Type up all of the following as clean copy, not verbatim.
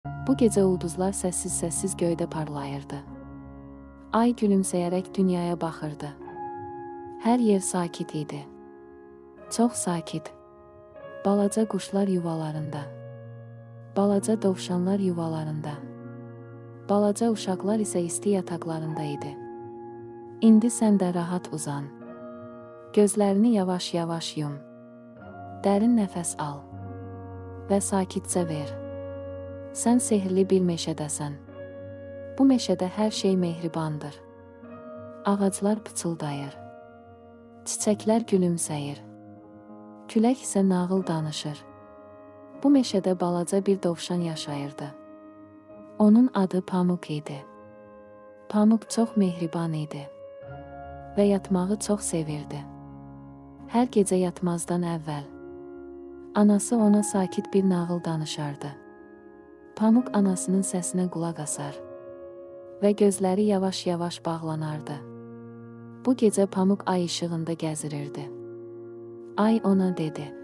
Bu gecə ulduzlar səssiz-səssiz göydə parlayırdı. Ay gülümsəyərək dünyaya baxırdı. Hər yer sakit idi. Çox sakit. Balaca quşlar yuvalarında. Balaca dovşanlar yuvalarında. Balaca uşaqlar isə isti yataqlarında idi. İndi sən də rahat uzan. Gözlərini yavaş-yavaş yum. Dərin nəfəs al və sakitcə ver. Sən sehrli bir meşədəsən. Bu meşədə hər şey mehribandır. Ağaclar pıçıldayır. Çiçəklər gülümsəyir. Külək isə nağıl danışır. Bu meşədə balaca bir dovşan yaşayırdı. Onun adı Pamuk idi. Pamuk çox mehriban idi və yatmağı çox sevirdi. Hər gecə yatmazdan əvvəl anası ona sakit bir nağıl danışardı. Pamuk anasının səsinə qulaq asar və gözləri yavaş-yavaş bağlanardı. Bu gecə Pamuk ay işığında gəzirirdi. Ay ona dedi: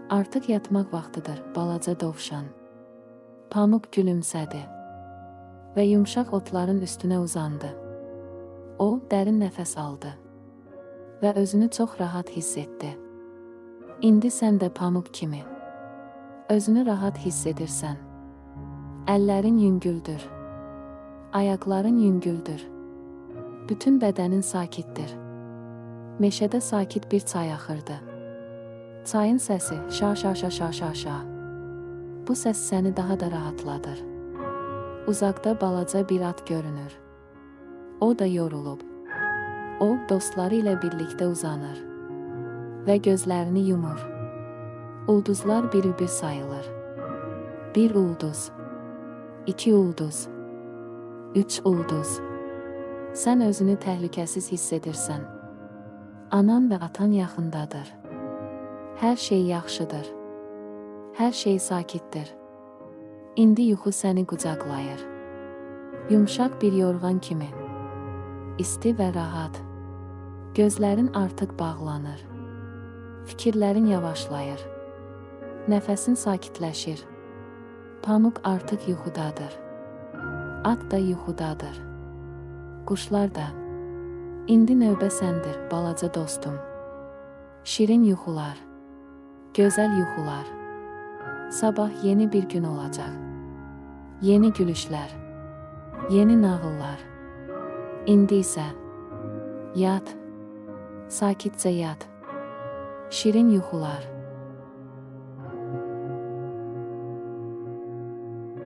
"Artıq yatmaq vaxtıdır, balaca dovşan." Pamuk gülümsədi və yumşaq otların üstünə uzandı. O, dərin nəfəs aldı və özünü çox rahat hiss etdi. İndi sən də Pamuk kimi özünü rahat hiss edirsən. Əllərin yüngüldür, ayaqların yüngüldür, bütün bədənin sakitdir. Meşədə sakit bir çay axırdı. Çayın səsi şa-şa-şa-şa-şa-şa. Bu səs səni daha da rahatladır. Uzaqda balaca bir at görünür. O da yorulub. O, dostları ilə birlikdə uzanır və gözlərini yumur. Ulduzlar bir-bir sayılır. Bir ulduz, iki ulduz, üç ulduz. Sən özünü təhlükəsiz hiss edirsən. Anan və atan yaxındadır. Hər şey yaxşıdır. Hər şey sakitdir. İndi yuxu səni qucaqlayır. Yumşaq bir yorğan kimi. İsti və rahat. Gözlərin artıq bağlanır. Fikirlərin yavaşlayır. Nəfəsin sakitləşir. Pamuk artıq yuxudadır. At da yuxudadır. Quşlar da. İndi növbə səndir, balaca dostum. Şirin yuxular. Gözəl yuxular. Sabah yeni bir gün olacaq. Yeni gülüşlər. Yeni nağıllar. İndi isə yat. Sakitcə yat. Şirin yuxular.